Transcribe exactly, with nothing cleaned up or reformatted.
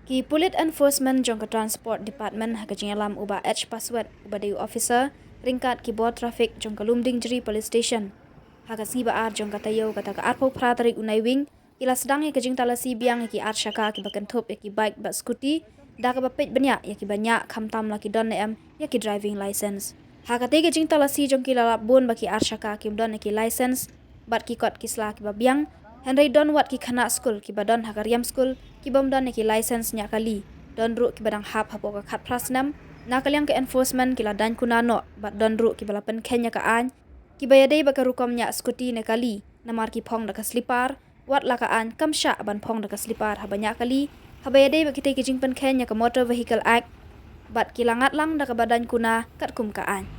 Ki Pulit Enforcement jong ka Transport Department ha ka jingïalam u Bah H Paswet uba dei u officer ryngkat ki bor traffic jong ka Lumdiengjri Police Station, ha ka sngi ba ar jong ka taïew kata ka arphew phra tarik u Naiwieng, ki la sdang ïa ka jingtalasi biang ïa ki ar shaka kiba kynthup ïa ki bike bad scooty, da kaba peit bniah ïa kiba ñiah khamtam la ki don ne em ïa ki driving license. Ha katei ka jingtalasi jong ki la lap bun ba ki ar shaka kim don ïa ki license bad ki kot ki sla kiba biang, hynrei don wat ki khynnah skul kiba don ha ka riam skul ki bym don ïa ki license ñiah kali, don ruh kiba dang hap hapoh ka khatphra snem. Na ka liang ka enforcement ki la daiñ kuna noh bad don ruh kiba la pynkheiñ ïa ka aiñ kiba ïadei bad ka rukom ñiah scooty ne kali, namar ki phong da ka slipar, wat la ka aiñ kam shah ban phong da ka slipar haba ñiah kali, haba ïadei bad kitei ki jingpynkheiñ ïa ka Motor Vehicle Act, bad ki la ngat lang da kaba daiñ kuna katkum ka aiñ.